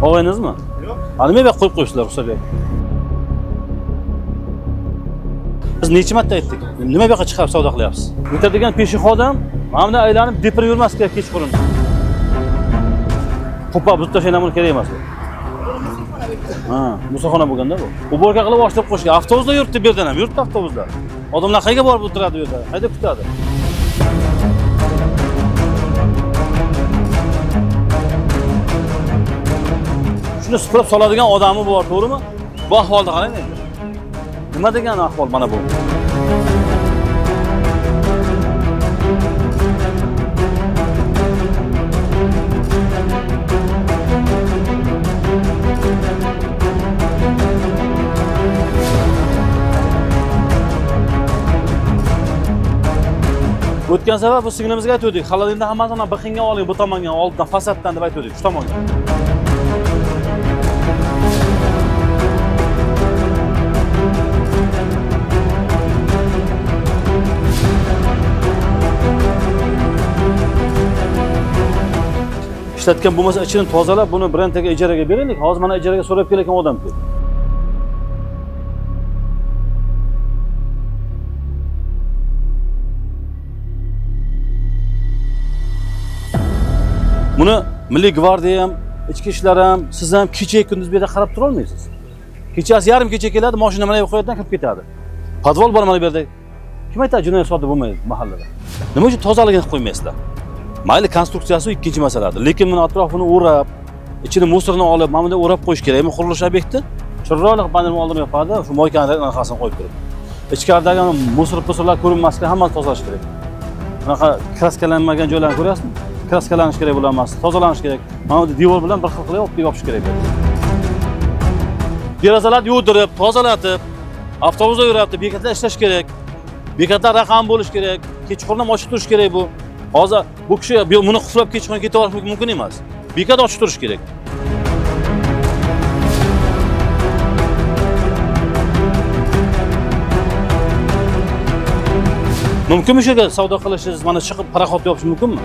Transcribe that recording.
Og'aynizmi? Yo'q. Nima bu yoqqa qo'yib qo'yibsizlar ruxsat berib? Biz necha marta aytdik? Nima bu yoqqa chiqarib savdo qilyapsiz? O'tadigan пешеход ham mana bunday aylanib depirib yurmas kerak kechqurun. Qo'pol buzib tashlagan kerak emas bu. Ha, musaxona bo'lganda bu. Uborka qilib ochtirib qo'yishgan. Avtobuslar yuribdi bu yerdan ham, yuribdi avtobuslar. Odamlar qayerga borib o'tiradi bu yerda? Qayerda kutadi? Shuni supurib soladigan odami bor, to'g'rimi? Bu ahvolda qarang endi. Nima degan ahvol mana bu? O'tgan safar bu singlimizga aytuvdik, xolodilnikni hammasini bixinga oling, bu tomonga, oldindan, fasaddan deb aytuvdik, shu tomonga. Ishlatgan bo'lmasa ichini tozalab, buni birontaga ijaraga beraylik. Hozir mana ijaraga so'rab kelayotgan odam ko'p. Buni Milliy gvardiya ham, ichki ishlar ham, siz ham kecha kunduz bu yerda qarab tura olmaysiz. Kechasi yarim kecha keladi, mashina mana bu qo'yadidan kirib ketadi. Podval bor mana bu yerda. Kim aytadi jinoyat sodir bo'lmaydi mahallada? Nima uchun tozaligini qilib qo'ymaysizlar? Mayli konstruksiyasi ikkinchi masaladir. Lekin buni atrofini o'rab, ichini musorni olib, mana bunday o'rab qo'yish kerakmi qurilish obyekti? Chiroyli qilib bannerni oldirib yopadi, shu moykani anaqasini qo'yib turib. Ichkaridagi musor pusurlar ko'rinmaslik hammasi tozalash kerak. Bunaqa kraskalanmagan joylarni ko'ryapsizmi? Kraskalanish kerak bular hammasi, tozalanish kerak. Mana bu devor bilan bir xil qilib olib yopish kerak. Derazalarni yuvdirib, tozalatib, avtobuslar yuribdi, bekatlar ishlash kerak. Bekatlar raqam bo'lish kerak. Kechqurun ham ochiq turish kerak bu. Hozir bu kishi buni qulflab kechqurun ketib olish mumkin emas. Bekat ochiq turish kerak. Mumkinmi shu yerga savdo qilishingiz, mana chiqib paraxod yopish mumkinmi?